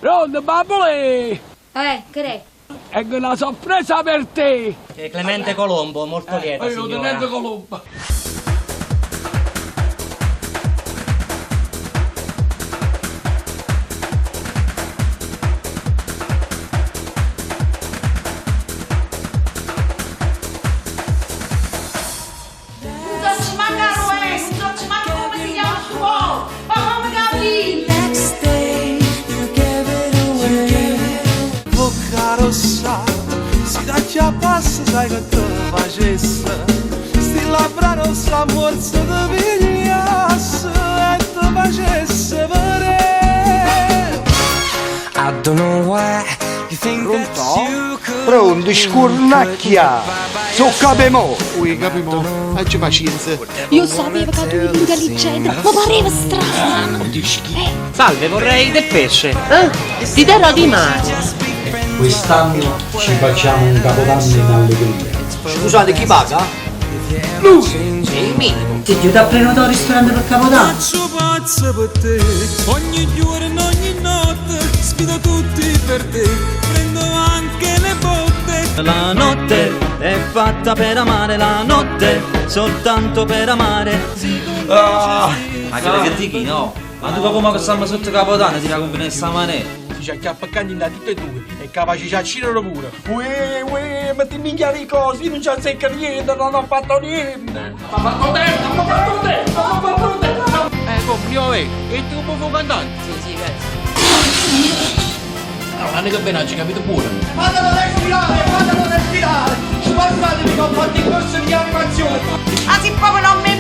Pronto, bambole? Che è? Ecco una sorpresa per te! Clemente Colombo, molto lieta, Io signora. tenente Colombo. Non so manco è, non so manco come si chiama sto po', ma come capire? Bocca rossa, si t'acchiappasse sai che te facesse Sti labbra rosse a morso te pigliasse e te facesse vedere I don't know why you think that Pronto? you could Pronto, scurnacchia! So capemo! Ui, capimo, facci pazienza Io sapevo che tu eri intelligente, ma pareva strano. Salve, vorrei del pesce. Ti darò di mare. Quest'anno ci facciamo un capodanno in allegria. Scusate, chi paga? Lui! Sì, il minimo. Ti aiuto a prenotare un ristorante per Capodanno? Faccio pazzo per te, ogni giorno, ogni notte, sfido tutti per te, prendo anche le botte. La notte è fatta per amare, la notte soltanto per amare. Ma che che dici, no? Ma tu come che stiamo sotto Capodanno ti la combini sta manera? Si ci acchiappa da tutte e due e capace ci accidano pure. Uè, uè, ma ti minchia di cose, io non ci azzecca niente, non ho fatto niente. Ma fatto te, ma fatto te, ma fatto te. Come io e tu come vuoi cantare? Sì, sì, grazie. No, non è che bene, ci capito pure. Fatelo respirare, fatelo respirare! Sforzatevi che ho fatto il corso di animazione! Ah, se proprio non mi